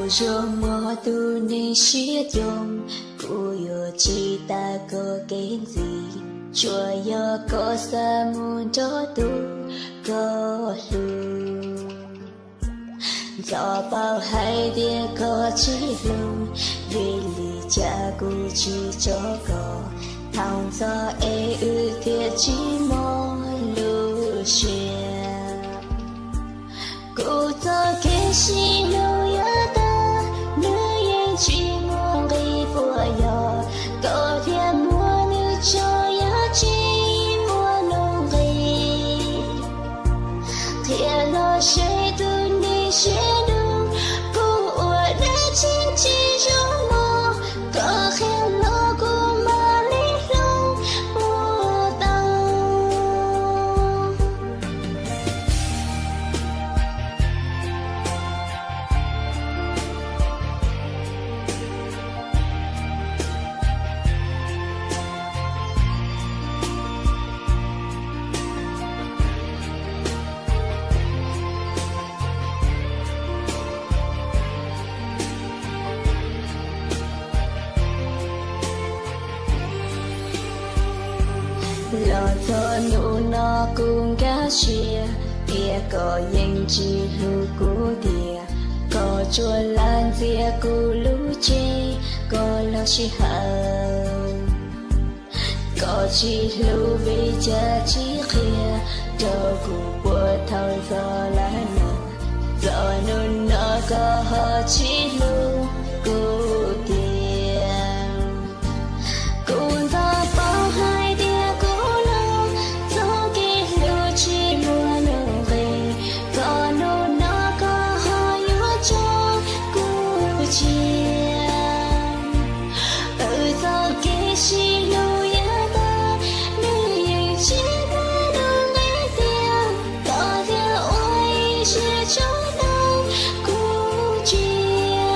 Zoo mog tus neeg siab coo, kuv yuav tsis tas koj kev ntxiv, tsuas yog koj xav mus nrog tus koj hlub. Ntxov paub hais tias koj tsis hlub, vim li cas kuv tsis tso koj, thaum ntxov es wb thiaj tsis mob lub siab. Kuv txoj kev sib hlub yuav tag, nws yeej tsis muaj nqis puas yog, koj thiaj muab nws tso yog tsis muaj nuj nqis. Qhia los seb tus neeg siab dub, kuv ua dab tsi tsis zoo mog, koj qhia los kuv mam li hloov ua tau. Los txog hnub no kuv nkag siab, tias koj yeej tsis hlub kuv tiag, koj tsuas lam ntxias kuv lub cev, koj lub sij hawm. Koj tsis hlub vim cas tsis qhia rau kuv puas thaum ntxov lawm no, txog hnub no koj ho tsis hlub kuv tiag. Kuv ntxov paub hais tias kuv los txoj kev hlub tsis muaj nuj nqis, txog hnub no koj ho yuav tso kuv cia. Wb txoj kev sib hlub yuav tag, nws yeej tsis muaj nuj nqis tiag, koj thiaj ua ib siab tso tau kuv cia.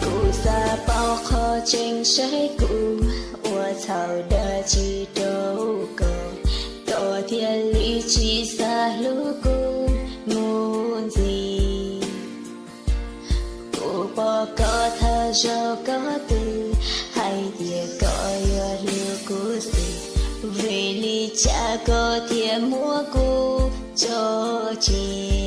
Kuv xav paub qhov tseeb saib kuv ua txhaum dab tsi rau koj, koj thiaj li tsis xav hlub kuv mus ntxiv. Kuv pom koj thawj zaug koj twb hais tias koj yuav hlub kuv xwb, vim li cas koj thiaj muab kuv tso cia?